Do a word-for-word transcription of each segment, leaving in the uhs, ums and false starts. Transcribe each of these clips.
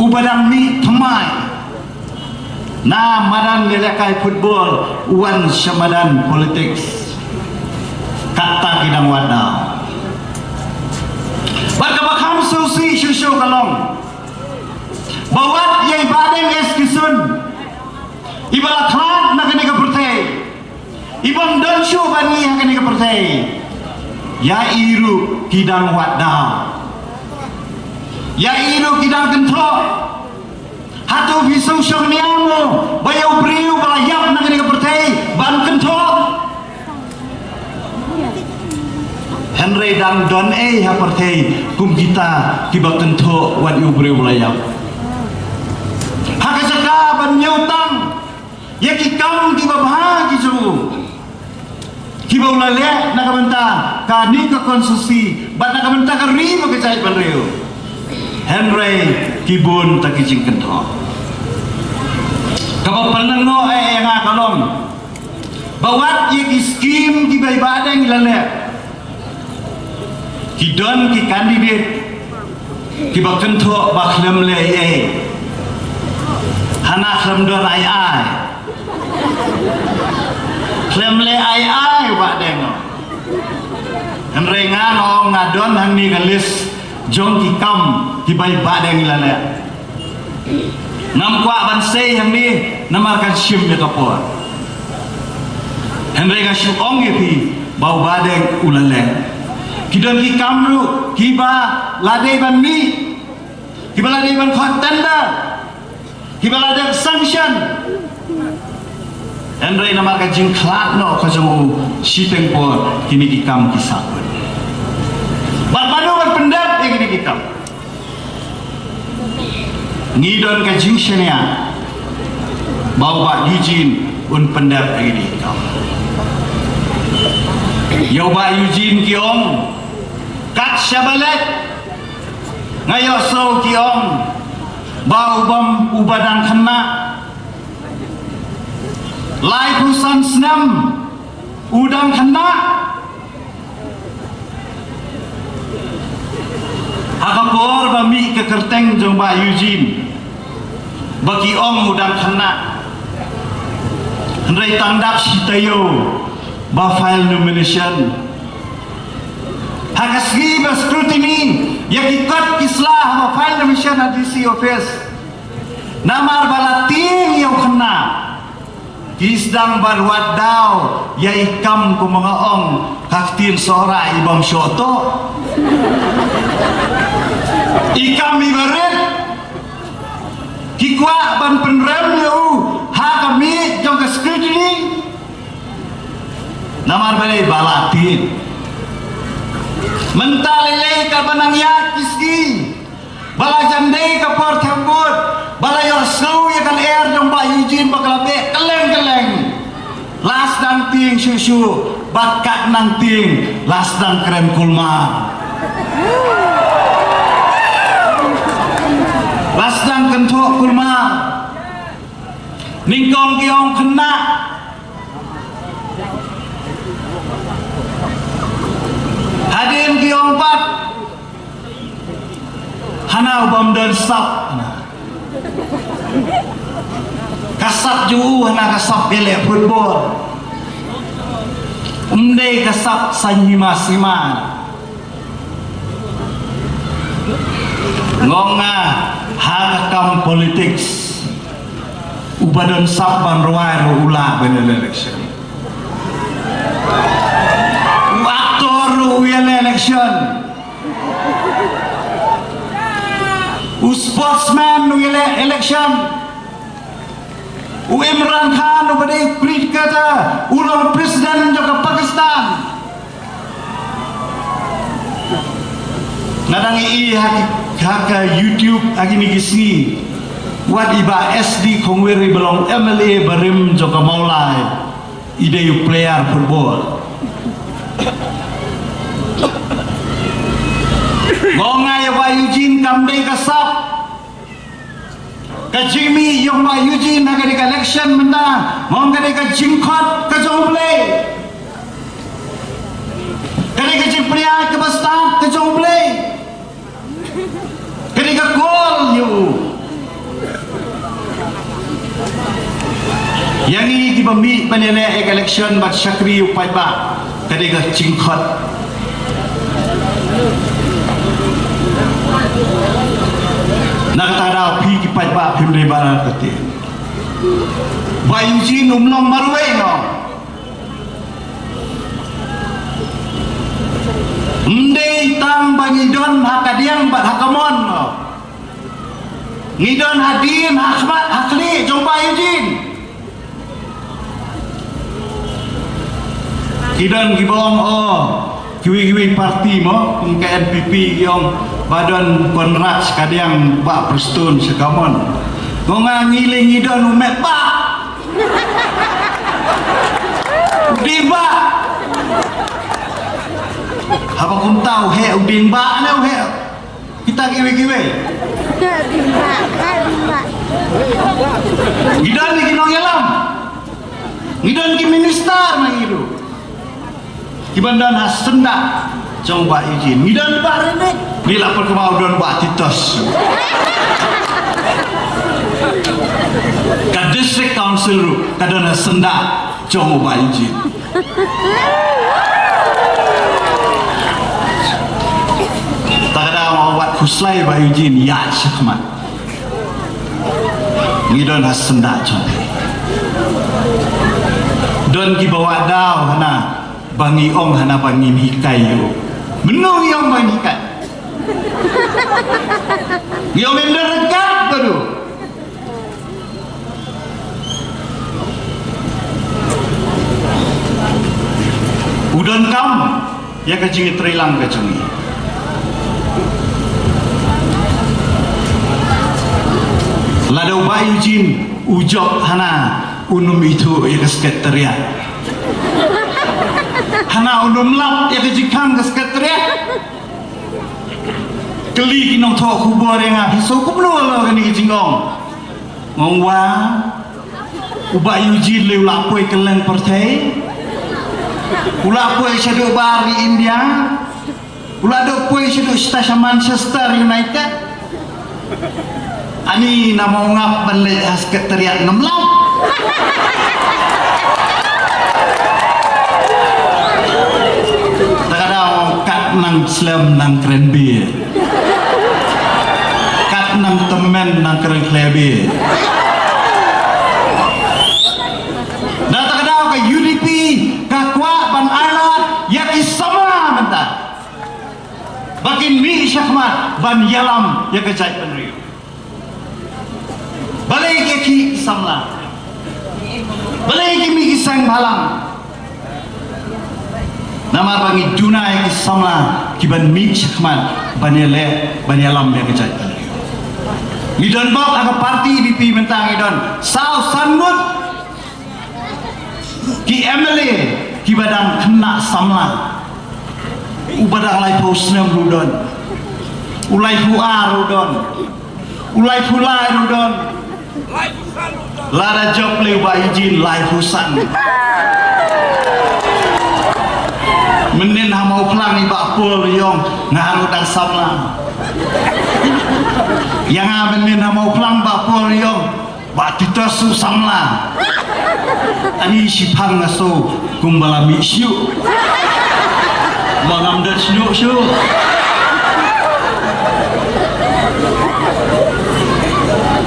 Uba dang mih thymmai na madan lehkai football, u wan sha madan politics. Kata ki dang wad daw. Bad kaba kham sngewsih shuh shuh ka long ba wat ïa i Bahdeng S Kisun, iba la khlad na kane ka pyrthei, ibym don shuh ban ngi ha kane ka pyrthei, ïa i ruh ki dang wad daw. Ïa i ruh ki dang kynthoh. Hato phi sngewsih ïa mo ba ïa u briew ba la ïap na kane ka pyrthei ban kynthoh? Hynrei dang don ei ha pyrthei kum kita kiba kynthoh wat ïa u briew ba la ïap? Ha ka jaka ban ñiew tang ïa ki kam kiba bha ki jong u, kiba u la leh na ka bynta kane ka konstituensi bad na ka bynta ka ri bad ka jaitbynriew, hynrei ki bun ta ki jingkynthoh. Kaba pynlong noh ïa nga ka long ba wat ïa ki skim kiba i Bahdeng i la leh, ki don ki candidate kiba kynthoh ba khlem leh ei ei. Hana khlem don ai ai. Khlem leh ai ai Bahdeng. Hynrei nga nga ong nga don hangne ka list jong ki kam kiba i Bahdeng i la leh. Ngam kwah ban sei hangne namar kan shim ïa ka por. Hynrei nga shu ong ïa phi ba u Bahdeng u la leh. Ki don ki kam ruh kiba la dei ban mih, kiba la dei ban khot tender, kiba la dep sanction. Hynrei namar ka jingkhlad noh ka jong u shiteng por kine ki kam ki sah kut. Bad mano ban pyndep ïa kine ki kam? Ngi don ka jingshaniah ba u Bah Eugene un pyndep ïa kine ki kam. Ïa u Bah Eugene ki ong kat shaba leit. Nga ïohsngew ki ong ba u bym, uba dang khynnah laiphew san snem, u dang khynnah. Ha ka por ba mih ka kyrteng jong Bah Eugene ba ki ong u dang khynnah. Hynrei tang dap shi taïew ba file nomination. Ha ka sngi ba scrutiny ïa ki kot ki sla haba file nomination ha D C office, namar ba la tieng ïa u khynnah, ki sdang ban wad daw ïa i kam, kumba nga ong, ka ktien Sohra i bym shoh toh. I kam iba rit. Ki kwah ban pynrem ïa u ha ka miej jong ka scrutiny. Namar balei? Ba la tieng. Mynta lei lei kaba nang ïaid ki sngi, ba la jan dei ka por them vote, ba la ïohsngew ïa ka lyer jong Bah Eugene ba ka la beh kylleng kylleng. La sdang tieng shuh shuh, bad kat nang tieng la sdang kren kulmar. La sdang kynthoh kulmar. Nyngkong ki ong khynnah. Hadien ki ong pat, hana u bym don sap. Ka sap jong u hana ka sap ïaleh football. Um dei ka sap saiñ hima sima. Nga ong nga, ha ka kam politics, uba don sap ban rwai ruh u lah ban ïaleh election. U actor ruh u ïaleh election. U sportsman u ïaleh election. U Imran Khan uba dei cricketer, u long president jong ka Pakistan. Nga dang ïohi ha, ha ka YouTube ha kine ki sngi, wat i Bah S D Khongwir iba long M L A barim jong ka Mawlai, i dei u player football. Nga ong nga ïa Bah Eugene kam dei ka sap. Ka jingmih jong Bah Eugene ha kane ka election mynta, nga ong ka dei ka jingkhot ka jong U Blei. Ka dei ka jingpynïaid kaba stad ka jong U Blei. Ka dei ka call ïa u. Ïa ngi kiba mih ban ïaleh ïa ka election bad shakri u paidbah ka dei ka jingkhot. Na kata ka daw phi ki paidbah phim dei ba na kata. Bah Eugene um long marwei noh. Ym dei tang ba ngi don ha kadiang bad ha kamon noh. Ngi don hadien, ha khmat, ha khlieh jong Bah Eugene. Ki don kiba ong, oh, kiwei kiwei parti mo, kum ka N P P ki ong ba don Conrad sha kadiang, Bah Prestone sha kamon. Ko nga ngi lei ngi don u met bah. U dieng bah. Haba kumta u heh u dieng bah ne u heh. Kita kiwei kiwei. Ngi don ki nongïalam. Ngi don ki minister ma ngi ruh. Kiban don ha syndah jong Bah Eugene. Ngi don Bah Ryndik. Ngi la pyrkhat ba u don Bah Titos. Ka district council ruh ka don ha syndah jong Bah Eugene. Ta ka daw ma wat khuslai Bah Eugene ïa shakhmat. Ngi don ha syndah jong. Don kiba wad daw hana ba ngi ong hana ba ngin hikai ïa u. Mynno ngi ong ba ngin hikai? Ngi ong ynda ryngkat ka du. U donkam ïa ka jingïatreilang ka jong ngi. Lada u Bah Eugene u jop hana un ym ithuh ïa ka secretariat. Hana un ym lap ïa ka jingkhang ka secretariat. Kylli ki nongthoh khubor ïa nga, phi sngew kumno ïa kane ka jingong? Nga ong wa, u Bah Eugene lei u la poi kylleng pyrthei. U la poi shaduh bar ri India. U la duh poi shaduh shata sha Manchester United. Ani na mo ngap ban leit ha secretariat ngam lap. Ta ka daw kat nang slem nang kren bia. Kat nang tymmen nang kren khleh bia. Na ta ka daw ka U D P ka kwah ban ailad ïa ki samla mynta. Ba kin mih shakhmat ban ïalam ïa ka jaitbynriew. Balei ki khih samla? Balei ki mih ki seng bhalang? Namar ba ngi duna ïa ki samla kiban mih shakhmat ban ïaleh ban ïalam ïa ka jaitbynriew. Ngi don bok ha ka party D P mynta ngi don saw san ngut. Ki M L A kiba dang khynnah samla. Uba dang laiphew snem ruh don. U laiphew ar ruh don. U laiphew lai ruh don. Lada jop lei u Bah Eugene laiphew san. Mynnin ha Mawphlang i Bah Paul i ong nga ruh dang samla. Ïa nga mynnin ha Mawphlang Bah Paul i ong Bah Titos u samla. Ani shiphang nga sngew kumba la mih shuh. Ba ngam dot shuh shuh.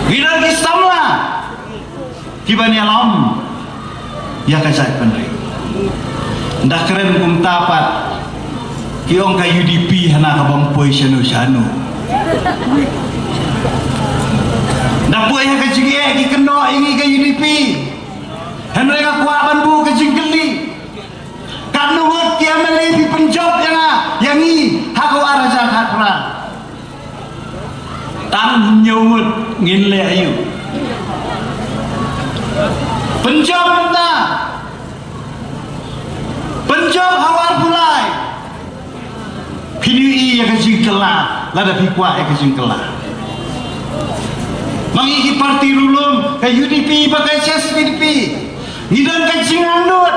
Ngi don ki samla kiban ïalam ïa ka jaitbynriew. Nda kren kumta pat ki ong ka U D P hana ka bym poi shano shano. Nda poi ha ka jingeh ki kynnoh ïa ngi ka U D P. Hynrei nga kwah ban buh ka jingkylli. Katno ngut ki M L A phi pynjop ïa nga ïa ngi ha ka ar hajar khatphra. Tang hynñiew ngut ngin leh aïu? Pynjop mynta. Pynjop ha u arphew lai. Phin ïohi ïa ka jingkylla lada phi kwah ïa ka jingkylla. Ma ngi ki parti rulum ka U D P bad ka H S P D P ngi don ka jingangnud.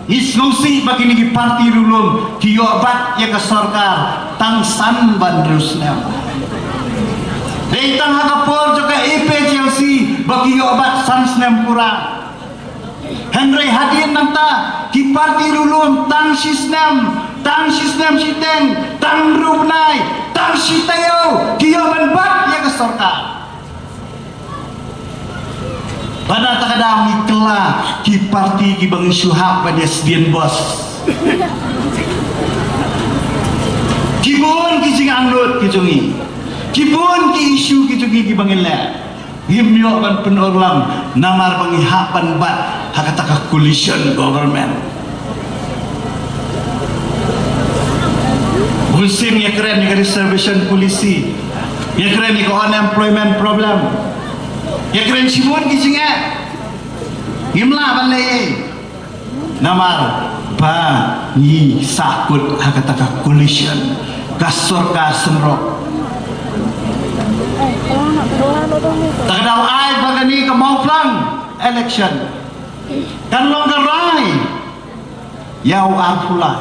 Ngi sngewsih ba kine ki parti rulum ki ïoh bat ïa ka sorkar tang san ban hynriew snem. Dei tang ha ka por jong ka A P H L C ba ki ïoh bat san snem pura. Hynrei hadien nangta ki parti ruh lum tang shi snem, tang shi snem shiteng, tang hynriew bnai, tang shi taïew ki ïoh ban bat ïa ka sorkar. Bad na kata ka daw ngi kylla ki parti kiba ngi shu hap ban ïa sdien bos. Ki bun ki jingangnud ki jong ngi, ki bun ki issue ki jong ngi kiba ngi leh, ngim ïoh ban pynurlong namar ba ngi hap ban bat ha kata ka coalition government. Bunsien ngi kren ïa ka reservation policy, ngi kren ïa ka unemployment problem, ngi kren shibun ki jingeh. Ngim lah ban leh ei namar ba ngi sahkut ha kata ka coalition, ka sorkar synrok. Ta ka daw ai ba kane ka Mawphlang election kan long ka rai ïa u arphew lai,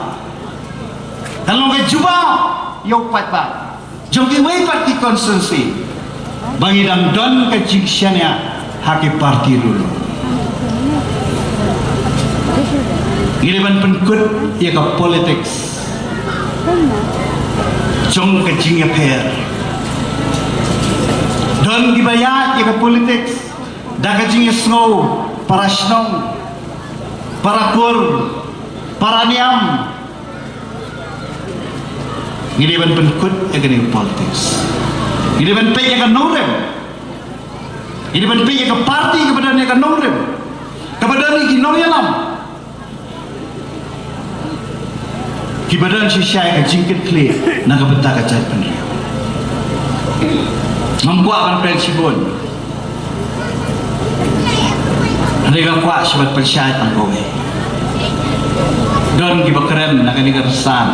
kan long ka jubab ïa u paidbah jong kiwei pat ki constituency ba ngi dang don ka jingshaniah ha ki parti ruh. Ngi dei ban pynkut ïa ka politics jong ka jingïapher. Don kiba ïaid ïa ka politics da ka jingïasngew para shnong, para kur, para niam. Ngi dei ban pynkut ïa kane ka politics. Ngi dei ban peit ïa ka nongrim. Ngi dei ban peit ïa ka parti kaba don ïa ka nongrim, kaba don ïa ki nongïalam, kiba don shisha ïa ka jingkitkhlieh na ka bynta ka jaitbynriew. Ngam kwah ban kren shibun. Hynrei nga kwah shu ban pynshai tang kawei. Don kiba kren na kane ka rynsan,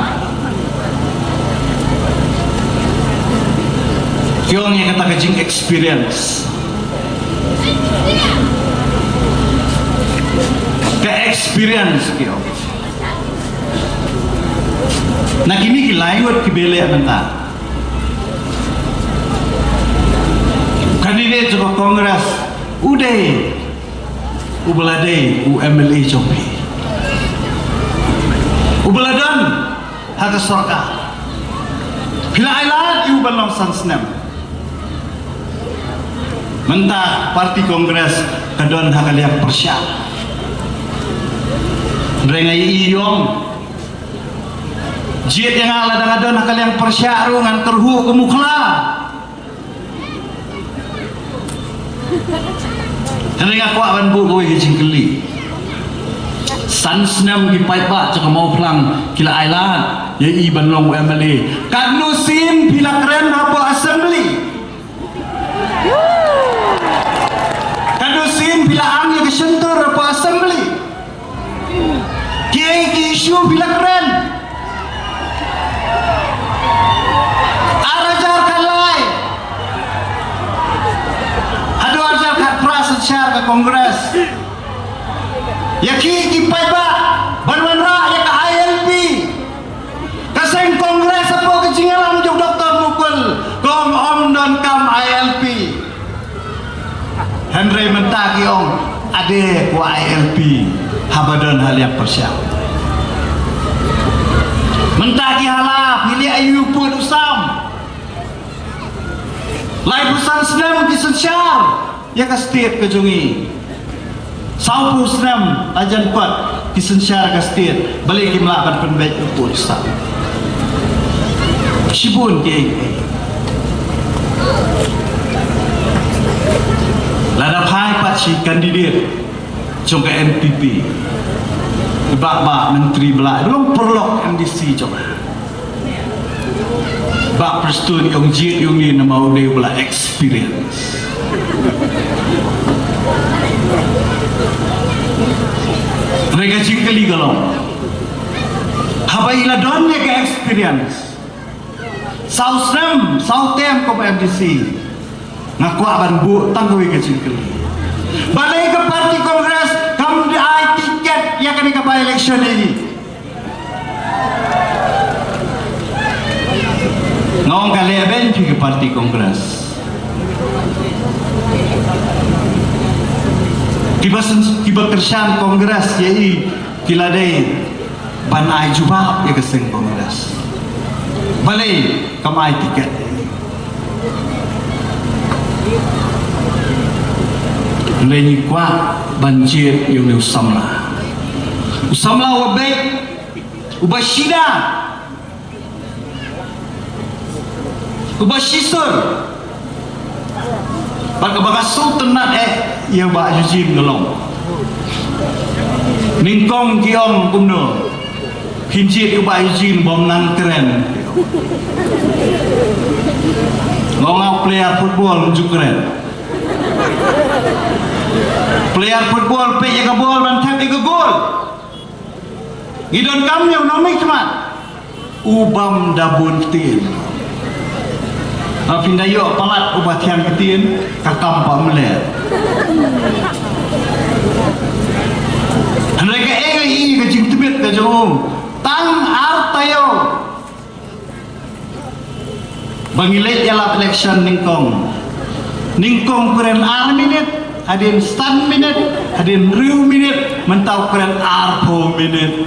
ki ong ïa kata ka jing experience. Ka experience ki ong. Na kine ki lai ngut kiba leh mynta, candidate jong ka Congress u dei uba la dei u M L A jong phi, uba la don ha ka sorkar. Phi la ai lad ïa u ban long san snem. Mynta parti Congress ka don ha ka liang pyrshah. Hynrei nga ïohi ïong, jied ïa nga lada nga don ha ka liang pyrshah ruh ngan kyrhuh ka mukhla. Hynrei nga kwah ban buh kawei ka jingkylli. San snem ki paidbah jong ka Mawphlang ki la ai lad ïa i ban long u M L A. Katno sien phi la kren hapoh assembly? Katno sien phi la ang ïa ka shyntur hapoh assembly? Kiei ki issue phi la kren? Ar hajar khatlai haduh ar hajar khatphra synshar ka Congress ïa ki, ki paidbah ban wanrah ïa ka I L P. Ka seng Congress hapoh ka jingïalam jong Doctor Mukul ka ong ym donkam I L P. Hynrei mynta ki ong ade kwah I L P haba don ha liang pyrshah. Mynta ki hala phi leh aïu pud u sam? Laiphew san snem ki synshar ïa ka state ka jong ngi. Sawphew snem la jan kot ki synshar ka state, balei kim lah ban pynbeit u pud u sam? Shibun ki, lada phai pat shi candidate jong ka N P P, i Bah, Bah Myntri ba la long paralok M D C jong nga. Bah Prestone i ong jied ïa une namar u dei uba la experience. Hynrei ka jingkylli ka long, haba i la don ïa ka experience saw snem, saw term kum M D C, nga kwah ban buh tang kawei ka jingkylli. Balei ka party Congress kam da ai tiket ïa kane ka by election ïa i? Nga ong ka leh beiñ phi ka party Congress. Kiba syn-, kiba kyrshan Congress ïa i ki la dei ban ai jubab ïa ka seng Congress. Balei kam ai tiket? Hynrei ngi kwah ban jied ïa une u samla. U samla uba beit, uba shida, uba shisur. Bad kaba nga sngewtynnat eh ïa u Bah Eugene ka long. Nyngkong ki ong kumno? Phin jied ïa u Bah Eugene bym nang kren. Nga ong nga u player football, ym ju kren. Player football peit ïa ka ball ban thep ïa ka goal. Ngi donkam ïa u nongmihkhmat u bym da bun ktien. Haba phin da ïoh palat uba thiang ktien, ka kam pamler. Hynrei kaei ka i ka jingtbit ka jong u, tang ar taïew ba ngi leit ïalap election nyngkong. Nyngkong u kren ar minit, hadien san minit, hadien hynriew minit, mynta u kren arphew minit.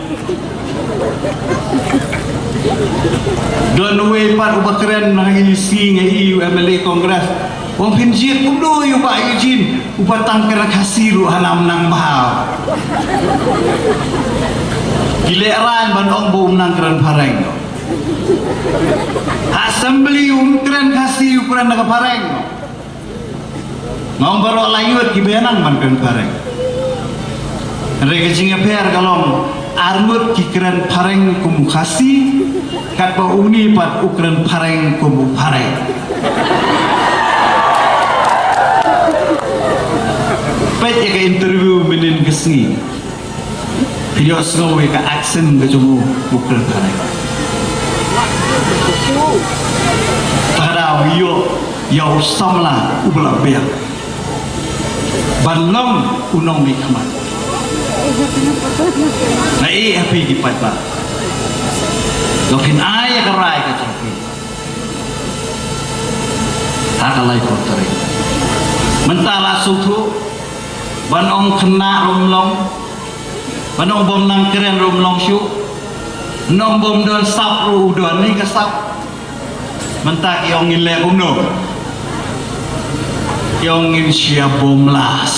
Don uwei pat uba kren ha kine ki sngi, ïa i u M L A Congress. U ong phin jied kumno ïa u Bah Eugene, uba tang kren Khasi ruh hana ym nang bha. Ki lehraiñ ban ong ba um nang kren phareng. Ha Assembly um kren Khasi, u kren da ka phareng. Nga ong baroh lai ngut kiba ïa nang ban kren phareng. Hynrei ka jingïapher ka long, ar ngut ki kren phareng kum u Khasi, katba une pat u kren phareng kum u phareng. Peit ïa ka interview mynnin ka sngi. Phi ïohsngew ïa ka accent ka jong u, u kren phareng. Te ka daw ïoh ïa u samla uba la biang ban long u nongmihkhmat. Nga ïa phi ki paidbah, lada phin ai ïa ka rai ka jong phi ha ka laiphew tarik, mynta la sngewthuh, ban ong khynnah ruh ym long, ban ong bym nang kren ruh ym long shuh, ban ong bym don sap ruh u don ne ka sap. Mynta ki ong ngin leh kumno? Ki ong ngin shu ïa bom las.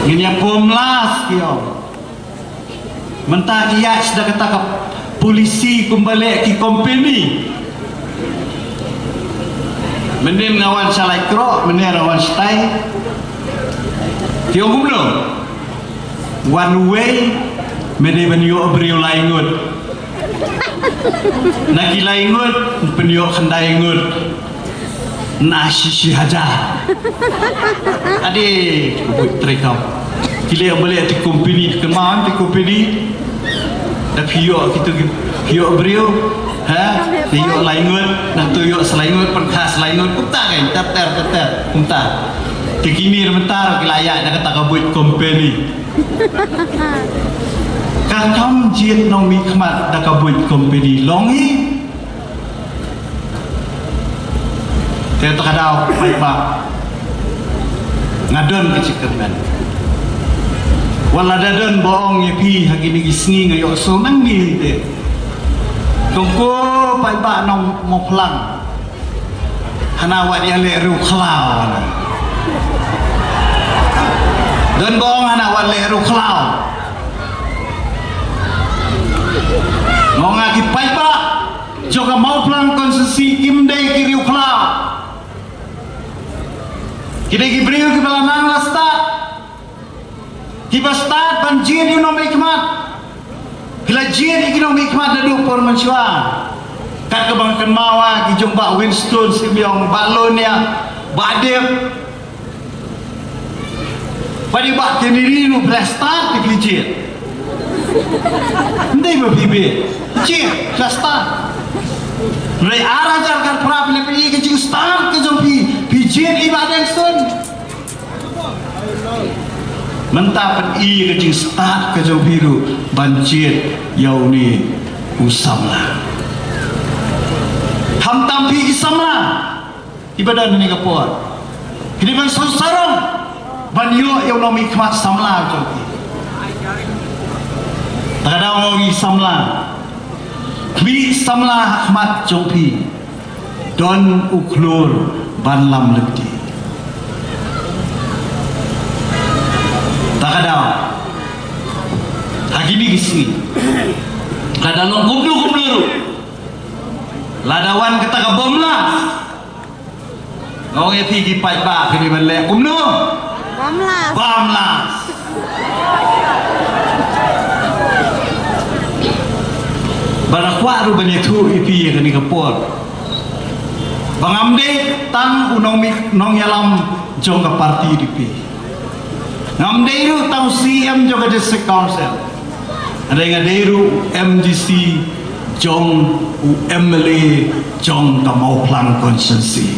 Ngin ïa bom las ki ong. Mynta ki ïaid da kata ka polisi kumba leh ki company. Mynnin nga wan sha Laitkroh, mynnin nga wan shatai. Ki ong kumno? One way, me dei ban ïoh briew lai ngut. Na ki lai ngut, pynïoh khyndai ngut. Na shi shi hajar. Ade, buit treikam. Ki leh ba leh te company, kynmaw te company. Da phi ïoh kito ki, phi ïoh briew, ha? Te ïoh lai ngut, nangto ïoh sa lai ngut, pynkha sa lai ngut, kumta kan, ter ter ter ter, kumta. Te kine mynta ruh ki la ïaid da kata ka buit company. Ka kam jied nongmihkhmat da ka buit company long hi. Te to ka daw paidbah, nga don ka jingkyrmen. Wat la da don ba ong ïa phi ha kine ki sngi, nga ïohsngew nangne te. Kong ko paidbah nong Mawphlang. Hana wat ïaleh riewkhlaw hana. Don ba ong hana wat leh riewkhlaw. Nga ong ïa ki paidbah jong ka Mawphlang constituency kim dei ki riewkhlaw. Ki dei ki briew kiba la nang la stad. Kiba stad ban jied ïa u nongmihkhmat. Ki la jied ïa ki nongmihkhmat naduh por mynshuwa. Kat kaba nga kynmaw ïa ki jong Bah Winston Symbiong, Bah Lonia, Bah Dep. Ba dei Bah Kennedy ruh phi la stad te phi jied. Ym dei ba phi bit. Jied, phi la stad. Hynrei ar hajar khatphra phi la pyni ka jingstad ka jong phi, phi jied ïa Bah Dengson. Mynta pyni ka jingstad ka jong phi ruh ban jied ïa une u samla. Khamtam phi ki samla kiba don ha kane ka por. Kine ban sngewsarong ban ïoh ïa u nongmihkhmat samla jong phi. Ta ka daw, ngi samla, khmih samla ha khmat jong phi, don u khlur ban lam lynti. Ta ka daw, ha kine ki sngi, lada long kumno kumno ruh, lada wan kata ka bom la, nga ong ïa phi, ki paidbah ki dei ban leh kumno? Bam las. Bam las. Ba nga kwah ruh ban ïathuh ïa phi ïa kane ka por ba ngam dei tang u nongmih, nongïalam jong ka party U D P. Ngam dei ruh tang u C E M jong ka District Council. Hynrei nga dei ruh M D C jong u M L A jong ka Mawphlang constituency.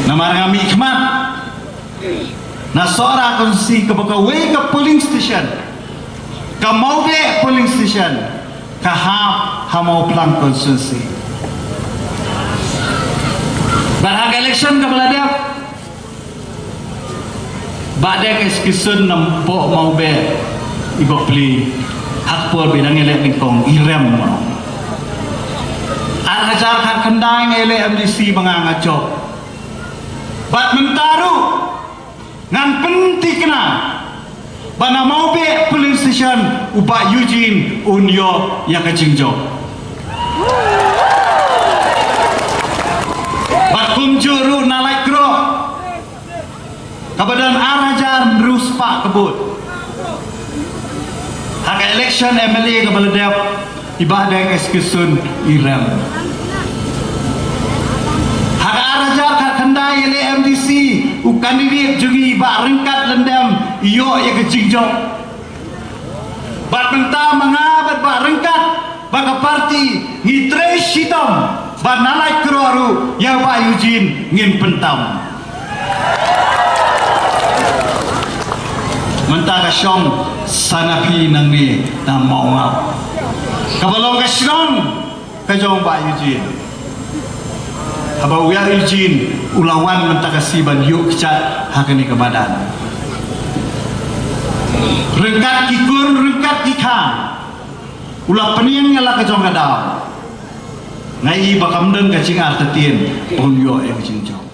Namar nga mihkhmat na Sohra constituency, kaba kawei ka polling station, ka Mawbeh polling station, ka hap ha Mawphlang constituency. Bad ha ka election kaba la dep, Bah Deng Eskison nampoh Mawbeh, i bapli, ha ka por ba dang ïaleh nyngkong, i rem. Ar hajar khatkhyndai nga ïaleh M D C ba nga, nga jop. Bad mynta ruh ngan pynthikna ba na Mawbeh polling station u Bah Eugene un ïoh ïa ka jingjop. Bad kumjuh ruh na Laitkroh, kaba don ar hajar hynriew spah ka vote, ha ka election M L A kaba la dep, i Bah Deng Eskison i rem. Ha ka ar hajar khatkhyndai ïaleh M D C, u candidate jong ngi, Bah Ryngkat Lyndem, i ïoh ïa ka jingjop. Bad mynta ma nga bad Bah Ryngkat, bad ka party, ngi trei shitom ba na Laitkroh ruh ïa Bah Eugene ngin pyntam. Mynta ka shong Sanapi nangne na Mawngap, kaba long ka shnong ka jong Bah Eugene. Haba u Bah Eugene u la wan mynta ka sngi ban ïuh kjat ha kane ka madan, ryngkat ki kur, ryngkat ki kha, u la pynïeng ïa la ka jong ka daw. Nga i ba kam don ka jingartatien ban ïoh ïa ka jingjop.